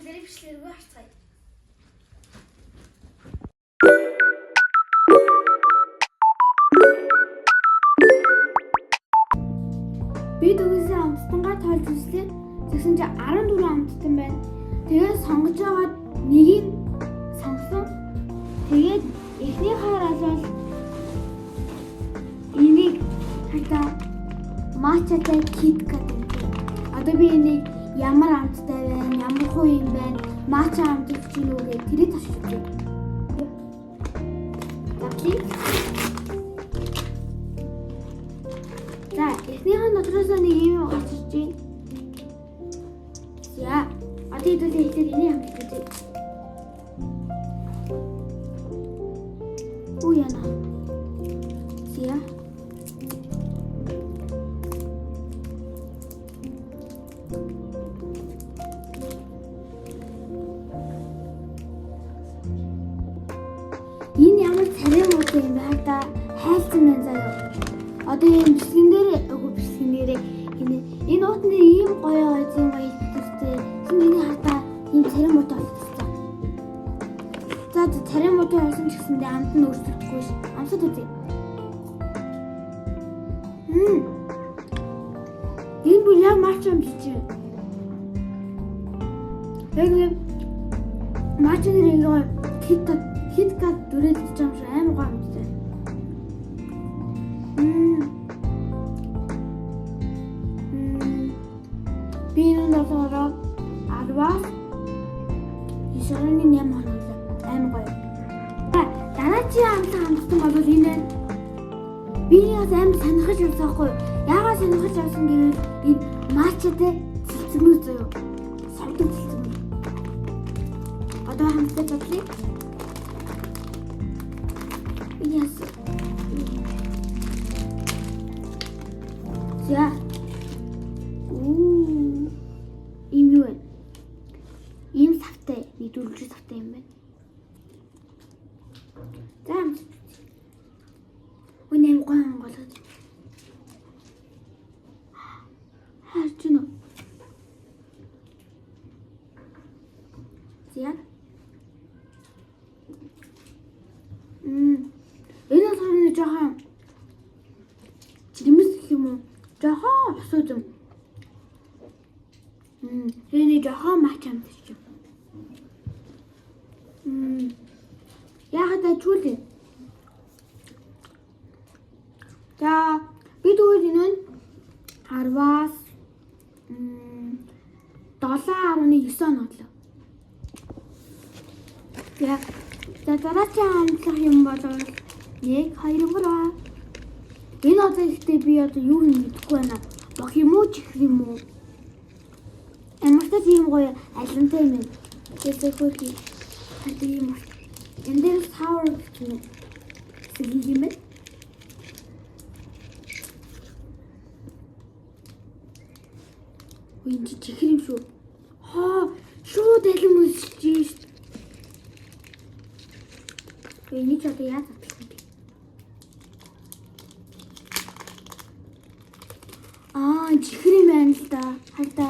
бүгдээрээ бичлэг рүү харцгаая. Би дөнгөсөн амттангаа тоолж үзлээ. Тэгсэн чинь 14 амттан байна. Тэгээд сонгож байгаа нэгийг сонгосон. Тэгээд эхний хоёр бол энийг хата матчатай Kit Kat юм. Одоо би энийг ямар амттай байна, ямар хуу юм байна, матча амттай ч юм уу гэх тэрийг туршиж үзье. За. За, эхнийх нь дотроос нэг юм гарч ирж байна. За, одоо хэдүүлээ эхлээд энийг хамт үзье. Уу яна. За. Энэ ямар царай муутай юм бэ хата хайлтсан байна заяа. Одоо ийм бичлэгэн дээр үгүй бичлэгэн дээрээ гинэ. Энэ уутан дээр ийм гоё ойзын гоё хэлбэртэй. Тэгсэн миний хата ийм царай муутай болчихсон. За за царай муутай болсон ч гэсэндээ амт нь өөрчлөгдөхгүй ш. Амсаад үзье. Мм. Энэ бүр яг матча юм чи. Яг нэг матча нэр ингээ кит кит кат дүрэлж юм шиг амар гоё амттай. Мм. Мм. Би энэ болохоор 10-аас 9.8 хоног амар гоё. Дараагийн амтлах амттан бол энэ байна. Би бас амар сонирхож явсан байхгүй юу? Яагаад сонирхож явсан гэвэл энэ матчатай цэлцэгнүү заяа. Совдог цэлцэгнүү. Одоо хамтдаа задлаа. Яс. За. Үу. Ийм юу вэ? Ийм савтай, нэг дөрвөлжин савтай юм байна. За амт. Үн аим гой анголоод. Харж гинэ. За. Мм. Энэ болохоор нэг жоохон жирэмс гэх юм уу? Жоохон усуу юм. Мм. Энэ жоохон мач амтч юм. Мм. Яхад чүүлээ. За би тэгвэл энэ нь 10-аас 7.9 оноолоо. За за дараагийн амтлах юм бол 1 2 3. Энэ одоо ихтэй би одоо юу юм мэдэхгүй байна. Бох юм уу чихэр юм уу? Ямар ч тийм гоё алимтай юм байна. Тэгээд хөрхи. Хатаг юм. Энэ дээр sour гэх юм. Сэлэг юм байна. Үгүй энэ чи чихэр юм шүү. Хаа шууд алим өсөж шít. Энийг ч одоо яаж задлах юм бэ? Аа, чихэр юм байна л да. Хар та.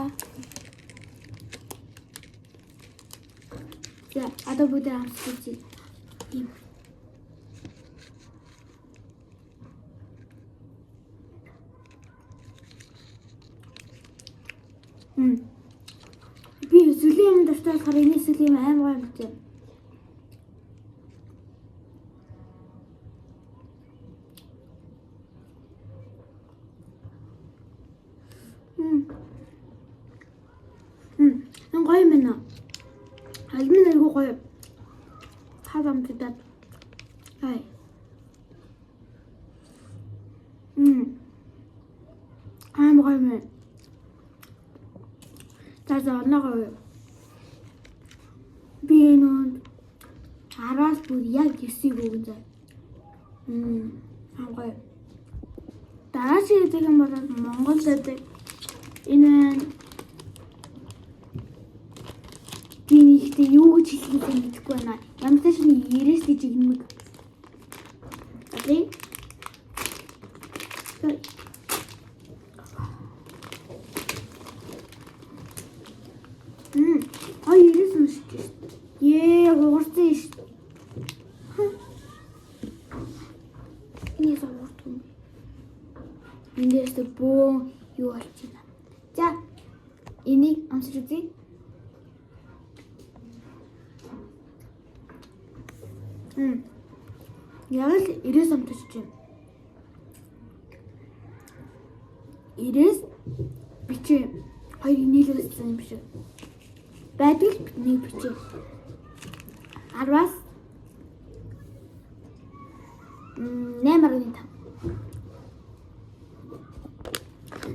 За, одоо бүгд амсаж үзье. Ийм. Мм. Би сүлийн юм дуртай болохоор энэ сүлийн юм амар гоё юм. Мм. Мм. Энэ гоё юм байна. Аль нь айгүй гоё. Хав амтдаад. Ай. Мм. Амар гоё юм байна. За за оноогоо. Би энэ 10-аас бүр яг 9-ийг өгөн заа. Мм. Амар гоё. Дараагийн хэдэг юм бол Монгол хэдэг. Энэ би нэгтээ юу гэж хэлхийг сайн мэдэхгүй байна. Ямар ч нэг 90-ээс л жигнэмэг. Окей. Мм. Ай 90 Энийг амсаж үзье. Яг л 90-с амтаж байна. 90-с бичээ. Хоёрыг нийлүүлсэн юм шиг. Байдаг л нэг бичээ. 10-аас 8.5.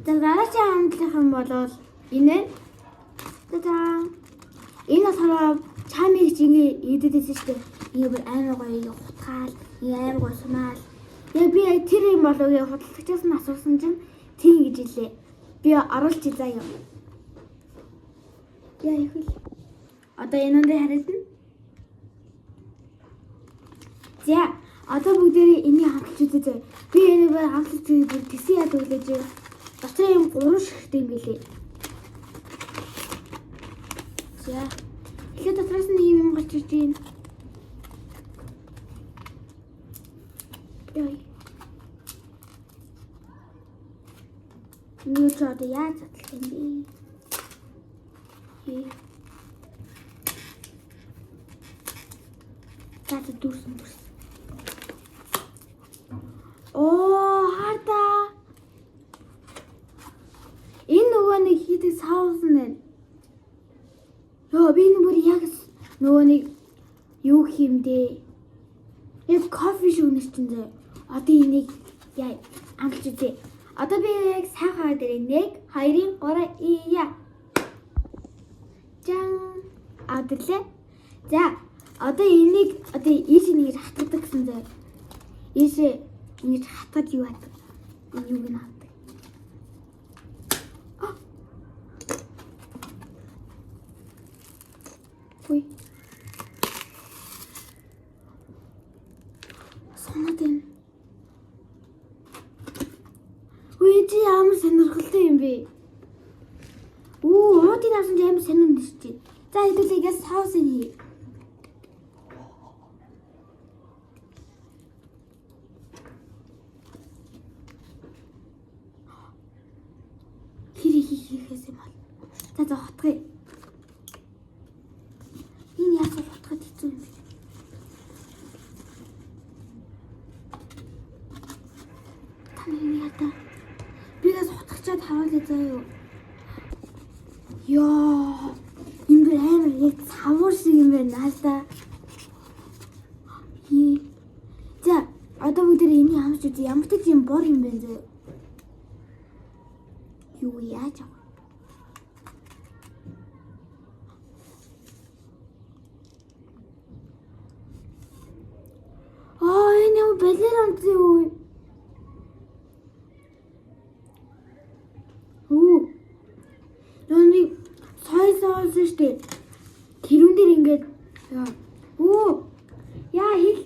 За, дараагийн амтлах юм бол энэ. Та-та. Энэ болохоор чамыг чи ингэ идэж байсан шүү дээ. Ингээ бүр амар гоё ингээ хутгаал, ингээ амар гоё сунаал. Яг би яг тэр юм болов гэж худалдагчаас нь асуусан чинь тийм гэж хэлээ. Би оруулчих заа юм. Яа их л. Одоо энэ үндэ хариулна. За, одоо бүгдээрээ энийг хамталж үзье заа. Би энийг бүр хамталж үзье, бүр тэсэн яд өглөөж. Дотор юм гурван ширхтээ юм билээ. За. Тэгэхээр дотроос нь ийм юм гарч ирж байна. Яй. Юу ч одоо яаж задлах юм бэ? Хээ. За, дүүрсэн дүүрсэн. Оо, харда. Энэ нөгөө нэг хийдэг соус нь байна. Йоо, би энэ бүр яг нөгөө нэг юу хиймдээ. Яг кофе шиг үнэр чинь зөө. Одоо энийг яа амлж үзье. Одоо би яг сайхан дээр 1 2 3 ия. Жан адлаа. За, одоо энийг одоо ийш ингэж хатгадаг гэсэн зөө. Ийшээ ингэж хатгад юу хатдаг? Энэ юуг нь авдаг. Ой. Сонод энэ. Үй, чи ямар сонирхолтой юм бэ? Үү, уутыг авсан чи амар сонир юм чи. За, хэдүүлээ соусыг хий. Хэр их хийхээс юм бол. За за, хутгая. Энэ яаж хутгад хэцүү юм бэ? Та нар энэ яа. Бигээс хутгачаад харуулъя заа юу. Йоо. Энэ бүр амар яг цавуур шиг юм байна л да. Хий. За, одоо бүгдээ энийг хамж үзье. Ямар ч юм бор юм байна зөө. Юу яаж авах? Аа, энэ ямар балер амтсан юу? Үу. Нэг soy sauce шүү дээ. Тэрүүн дээр ингээд Үу. Яа хэл.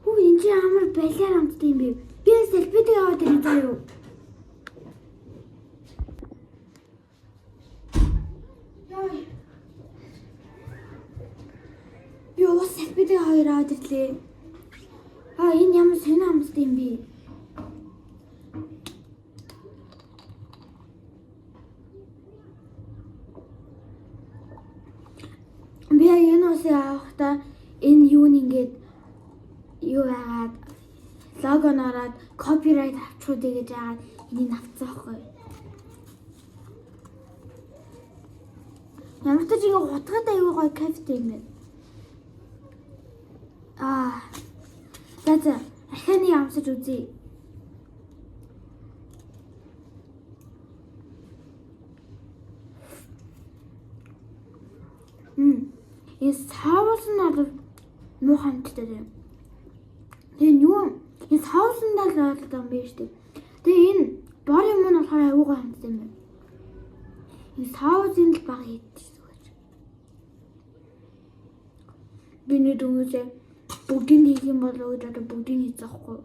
Үу, энэ чи ямар балер амттай юм бэ? Би салфетик аваад ирээ заа юу. Яа. Би ус салфетик хоёр аваад ирлээ. Аа, энэ ямар сонин амттай юм бэ? Би энэ усыг авахдаа энэ юу нэг ингээд юу яагаад лого нороод copyright авчих үү гэж яагаад энийг авцсан байхгүй. Ямар ч ингэ хутгаад аюу гоё кайфтай юм байна. Аа. За за, ахианы амсаж үзье. Энэ соус нь бол муухай амттай юм. Тэгээ юу энэ соусандаа л ойлгоод юм биш үү? Тэгээ энэ бор юм нь болохоор аюу гоё амттай юм байна. Энэ соусын л бага хийдчихсэн гэж. Би нэг дөнгөжөө бүгдийг хийх юм болов гэж одоо бүгдийг хийх байхгүй.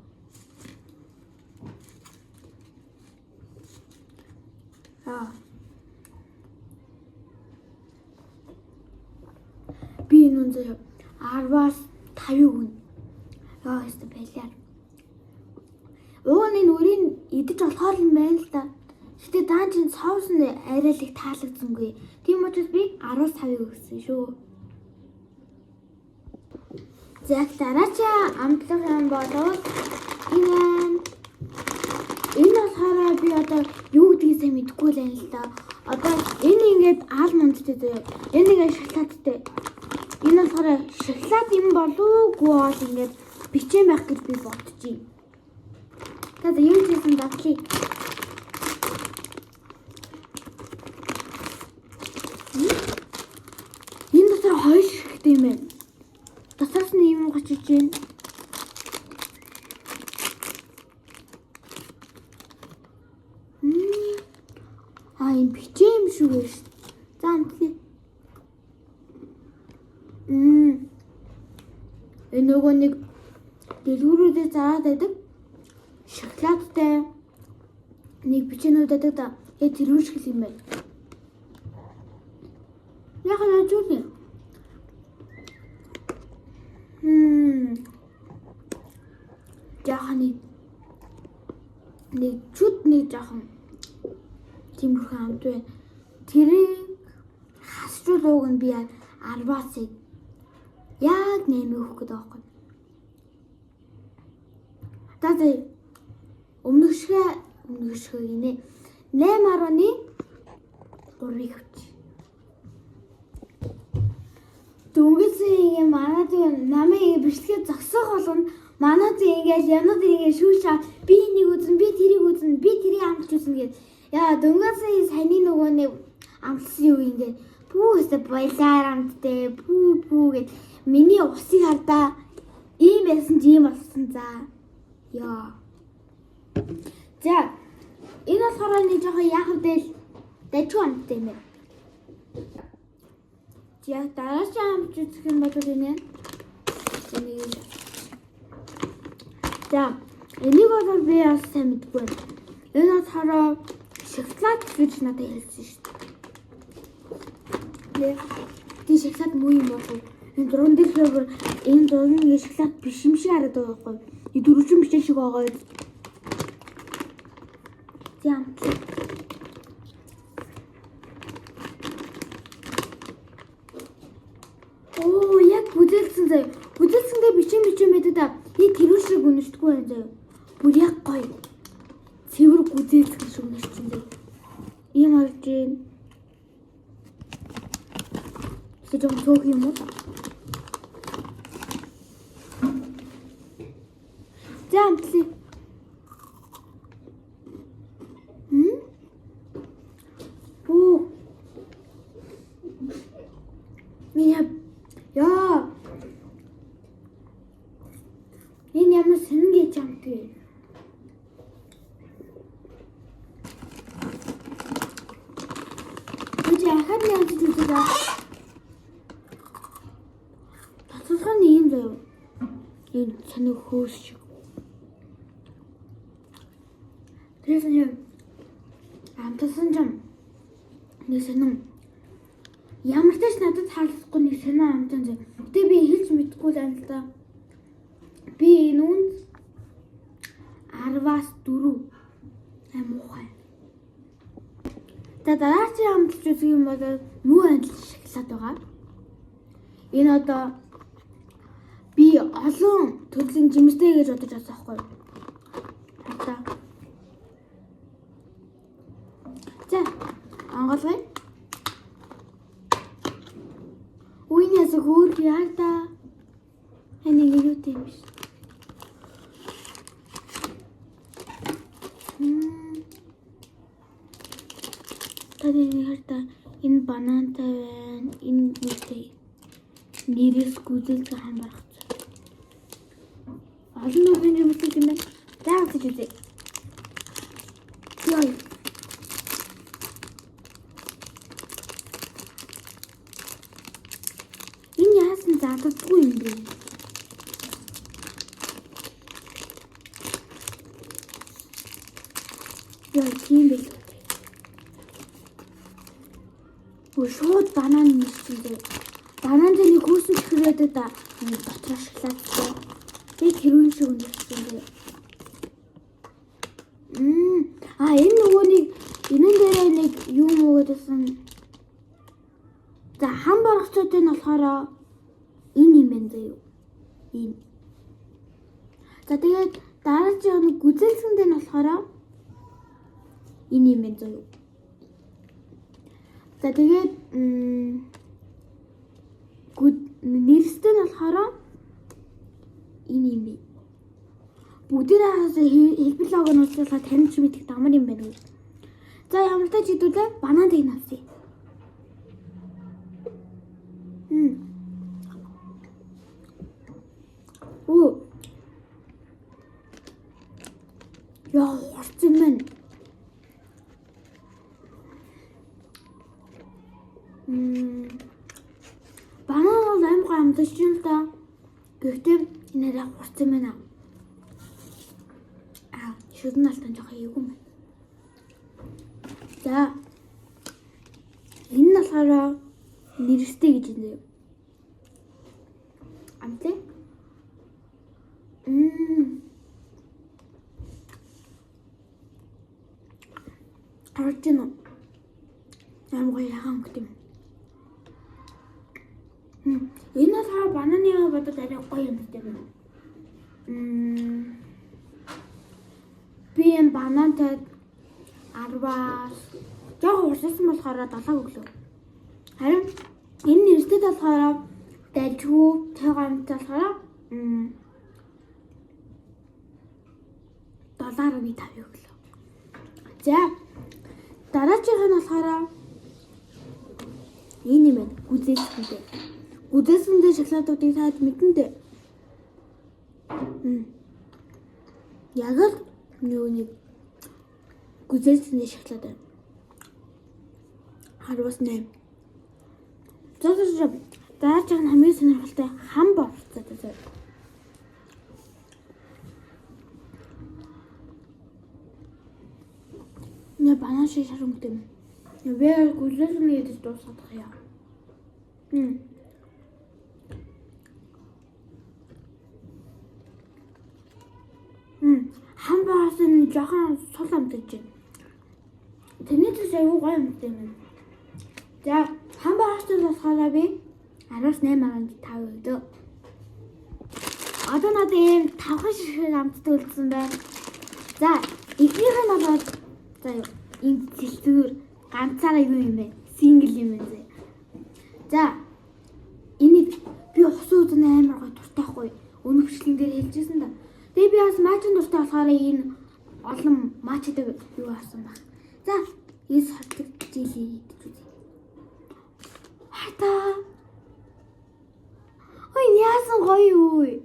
Аа. Би энэ үнэ 10-аас 5 өгнө. Яа, өстө байлаар. Уг нь энэ үрийг идэж болохоор юм байна л да. Гэтэ даан чинь соус нь арай л их таалагдсангүй. Тийм учраас би 10-5-ыг өгсөн шүү. За дараачаа амтлах юм болов энэ энэ болохоор би одоо юу гэдгийг сайн мэдэхгүй л байна л да. Одоо энэ ингээд almond тай заяа. Энэ ингээд шоколадтай. Энэ болохоор шоколад юм болов уу бол ингээд бичээн байх гэж би бодож байна. За юу хийсэн дадлаа. Энэ дотор хоёр ширхэгтэй юм байна. Дотоос нь юм гарч иж байна. Аа, энэ бичээ юм шиг байна шүү. За, амтлаа. Энэ нөгөө нэг дэлгүүрүүдээ зараад байдаг шоколадтай нэг бичээнүүд байдаг да. Яг тэр шиг юм байна. Яг нь зүйл. Жаахан нэг чүд нэг жаахан тиймэрхүү амт байна. Тэрийг хасчул ууг нь би 10-аас яг 8 өгөх гэдэг байхгүй. За за, өмнөх шиг гинэ 8.3-ыг авч. Дөнгөсөн ингээ манай намайг ингээ бичлэгээ зогсоох болгоно манай зэ ингээл ямнууд ингээ шүүш би энийг үзэн, би тэрийг үзэн, би тэрийг амтч үзэн гэд. Яа, дөнгөсөн саяны нөгөө нэг амтсан юу ингээ пүү өстө баялаар амттай пүү пүү гэд миний усыг хардаа ийм байсан ч ийм болсон за. Яа. За, энэ болохоор нэг жоохон яах вэ л дажгүй амттай юм байна. За, дараагийн амт үзэх юм бол энэ. Энийг. За, энийг бол би бас сайн мэдгүй байна. Энэ болохоор шоколад гэж надад хэлсэн шүү дээ. Тийм, шоколад муу юм болов. Энэ дуран дээр бүр энэ дуран ингэ шоколад биш юм шиг харагдаад байгаа байхгүй. Энэ дөрвөн бичээ шиг байгаа. За, амтлаа. Оо, яг бүдэлсэн заяа. Бүдэлсэндээ бичэн бичэн байдаг да. И тэрүүр шиг үнэртгүй байна заяа. Бүр яг гоё. Цэвэр гүзээлзгэн шиг үнэрсэн заяа. Ийм харж байна. Тэг жоохон цөөх юм уу? За, амтлаа. Пүү. Миний яа. Энэ ямар сонин гэж амт вэ? Үгүй ахад нь амтж үзээ. Татварх нь ийм заяа. Энэ сонин хөөс шиг. Тэрээс нь амтсан ч нэг сонин ямар ч надад таалахгүй нэг сонин амтан заяа. Гэтэ би хэлж мэдэхгүй л юм л да. Би энэ үнд 10-аас 4 аим муухай. За, дараагийн амталж үзэх юм бол муу адил шоколад байгаа. Энэ одоо би олон төрлийн жимстэй гэж бодож байсан байхгүй юу? Одоо. За, онгойлгоё. Үеийнээс хөөх яа та. Энийг юу тийм биш. Та нэг харта энэ банантай байна. Энэ юутай. Нэрээс гүзэлзэх хамбарах. Олон нүдэн жимстэй юм байна. За, үзэж үзье. Яа. Энэ яасан заддаггүй юм бэ? Яа, тийм байл. Өө, шууд банан нэрсэн дээ. Банан дээр нэг хөөсөн чихэр байдаг да. Дотроо шоколадтай. Тэгээд тэрүүн шиг үнэрсэн дээ. А энэ нөгөө нэг энэ зүйтэй нь болохоор энэ юм байна заяа. Энэ. За, тэгээд дараагийн нэг гүзээлзгэнтэй нь болохоор энэ юм байна заяа. За, тэгээд нэрстэй нь болохоор энэ юм бэ. Бүгдээрээ хэлбэр лого нь уучлалаа таньж мэдэх дамар юм байна уу. За, ямар ч хэдүүлээ банан тийг авъя. Оо. Яа, хурцсан байна. Банан бол аим гой амтж юм л да. Гэхдээ энэ арай хурцсан байна. Аа, шүдэн алтан жоох эвгүй юм байна. За, энэ нь болохоор нэрстэй гэж юм. Амтлаа. Харж байна уу? Амар гоё ягаан өнгөт юм. Энэ болохоор бананы бодвол арай гоё юм гэдэг юм. Би энэ банантай 10-аас жоохон урссан болохоор 7 өглөө. Харин энэ нэрстэд болохоор дажгүй тойгоо амттай болохоор 7.5 өглөө. За, дараачих нь болохоор энэ юм байна. Гүзээлзгэнтэй. Гүзээлзгэнтэй шоколадуудыг таад мэдэн дээ. Яг л нөгөө нэг гүзээлзгэнтэй шоколад байна. 10-аас 8. За, дараачих нь хамгийн сонирхолтой хам борцоо заа. Нэ, банан шиг шар өнгөтэй юм. Би гүзээлзгэнээ идэж дуусгах яа. Хам боос нь жоохон сул амтаж байна. Тэрний төс аюу гоё амттай юм. За, хам боос болохоор би 10-аас 8.5 өгдөө. Одоо надад ийм тавхан ширхэг амттай үлдсэн байна. За, эхнийх нь бол за юу, энэ цэлцүүр ганцаараа юу юм бэ? Single юм байна зэ. За, энийг би усан үзэн амар гоё дуртай хгүй. Өмнөх бичлэгэн дээр хэлжсэн да. Тэгээ би бас matcha н дуртай болохоор энэ олон matcha даг юу авсан баг. За, энэ сордог jelly идэж үзье. Хата. Ой, яасан гоё юу?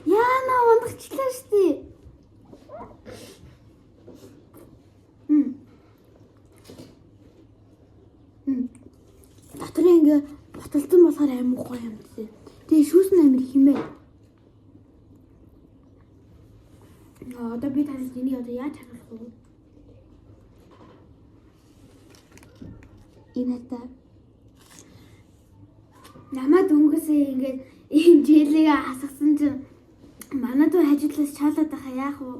Яана, унагчлаа штэ. Дотор ингээ ботолцсон болохоор амар гоё юм тий. Тэгээ шүүс нь амар их юм байна. Одоо би танаас энийг одоо яаж харуулах вэ? Энэ хата. Намайг дөнгөсөө ингээд энэ jelly г хасгасан чинь манай дүү хажуудлаас чаалаад байхаа яах вэ?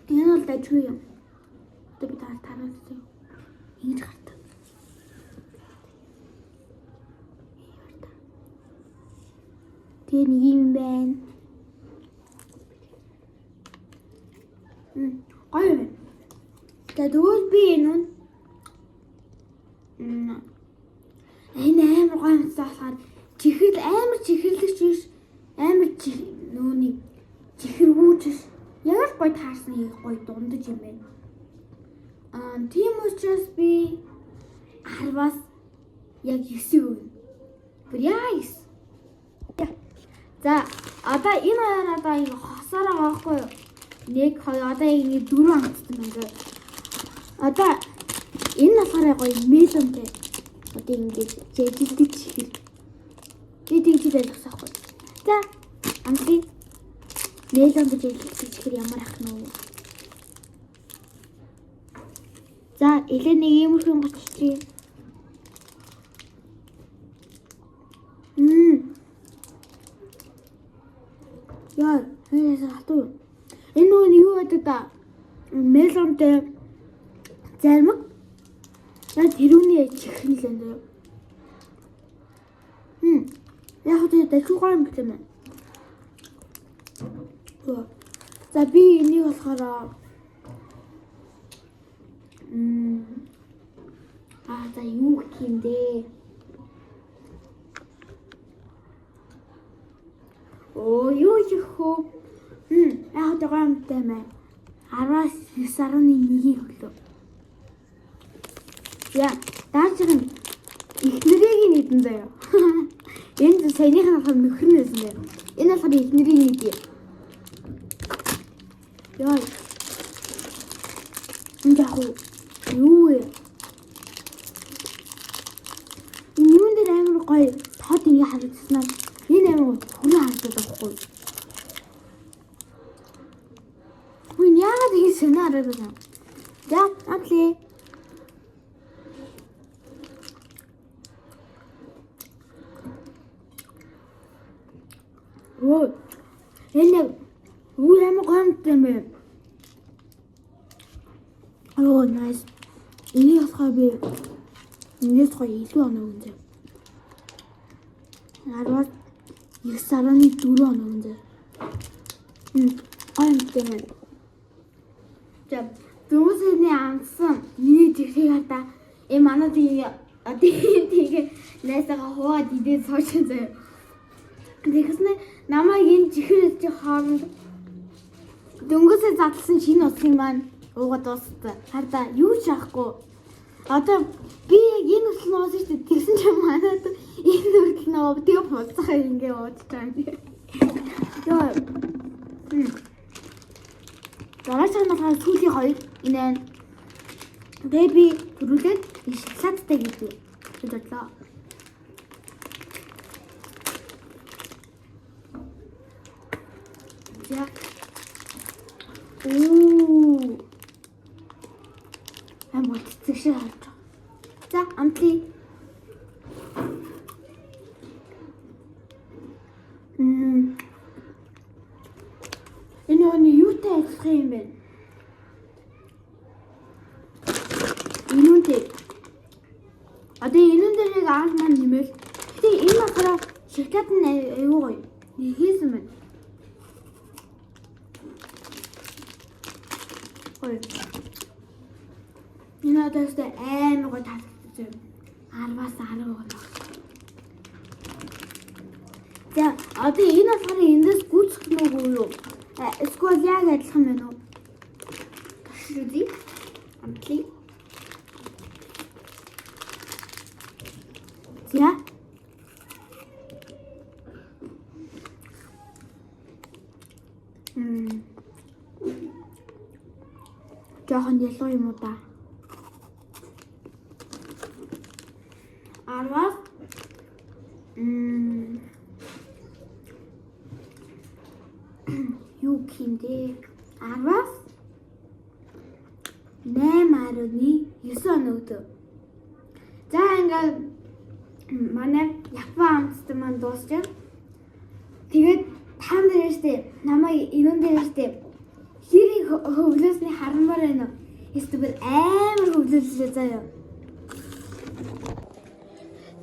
Энэ бол дажгүй юм. Одоо би таар таруулсан. Ингэж гардаг. Тэгээ нэг юм байна. Гоё юм. За, тэгвэл би энэ нь энэ амар гоё юмсаа болохоор чихрэл, амар чихэрлэгч биш, амар нөгөөний чихэргүүч биш. Яг л гоё таарсан гоё дундаж юм байна. Аа, тийм учраас би 10-аас яг 9 өгнө. Бүр яа 9. За, одоо энэ хоёр одоо ингэ хосоор байгаа байхгүй юу? 1 2, одоо ингэ дөрөв амтсан байна. Одоо энэ нь болохоор гоё melon тэй. Одоо ингэж жэжилдэг чихэр. Би тэгж ойлгосон байхгүй. За, амтыг melon гэж жэжилдэг чихэр ямар ах нь вэ? За, элээ нэг иймэрхүү юм гарччихъя. Яа, энэ хатуу. Энэ нөгөө нь юу гэдэг да? Melon тэй зармаг. Яг тэрүүний чихэн л энэ. Яг үгүй дахиад гоё юм бэлээ мэн. За би энийг болохоор за юу гэх юм бэ? Оо юу их хөө? Яг үгүй гоё юмтай мэн. 10-аас 9.1-ийг өглөө. За, даачиг нь эхнэрийг нь идэн заяа. Энэ саяных нь болохоор нөхөр нь байсан заяа. Энэ болохоор эхнэрийг нь идэ. Яа. Энэ яг юу вэ? Энэ юун дээр амар гоё тод ингэ харагдсан аа. Энэ амар хүрэн харагдаад байгаа байхгүй юу? Үгүй яагаад ингэ сонин харагдаад байна? За, амтлээ. Оо. Энэ үгүй амар гоё юмтай юм байна. Оо, nice. Энийг болохоор би энэс гоё илүү оноо өгөн зэ. 10-аас 9.4 оноо өгөн зэ. Гоё юмтай байна. За, дөрөвсөний амссан миний чихрийг хардаа. Энэ манай тийг тэгээ найсаага хуваад идээд сууж заяа. Тэгснэ намайг энэ чихэр чи хооронд дөнгөсөө задлсан шинэ утсын маань уугаад дууссан. Хардаа юу ч авахгүй. Одоо би яг энэ хүртэл нуусан шүү дээ. Тэгсэн чинь манайд энэ хүртэл нөө тэгээ буцахаа ингээ ууж байгаа юм. Йоо. Дараачих нь болохоор сүүлийн хоёр энэ байна. Тэгээ би төрүүлээд шоколадтай гэдэг гэж бодлоо. За. Оо. Амар цэцэг шиг харж байгаа. За, амтлаа. Энэ оны юутай адилхан юм бэ? Энүүнтэй. Одоо энүүн дээр яг аал маань нэмэл. Гэтэ энэ болохоор шоколад нь аюу гоё. Хийсэн байна. Гоё. Энэ одоо өстой амар гоё таалагдсан. 10-аас 10 өгнө. За, одоо энэ болохоор эндээс гүйцэх нүг юу? Эсвэл яг адилхан байна уу? Туршиж үзье. Амтлаа. За. Жохон ялуу юм уу да? 10-аас юу гэмдэ? 10-аас 8.9 оногдов. За ингээд манай Япон амттай маань дуусч байна. Тэгээд та нар штэ намайг энүүн дээр штэ хэрийг хөвлөөсний харамаар байна уу? Эсвэл бүр амар хөвлөллөө заяа.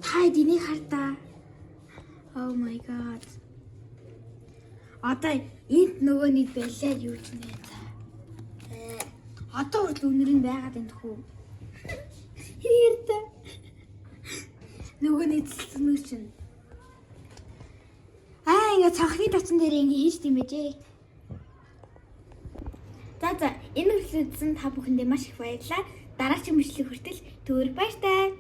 Та энийг хардаа. Oh my god. Одоо энд нөгөө нэг байлаа юу ч нэ за. Одоо хүртэл үнэр нь байгаад байна хүү. Хэрдэ. Нөгөө нэг цэцнэр чинь. Аа ингээ цонхны тавцан дээр ингээ хийж тийм байжээ. За энэ хүртэл үзсэн та бүхэндээ маш их баярлалаа. Дараагийн бичлэг хүртэл түр баяртай.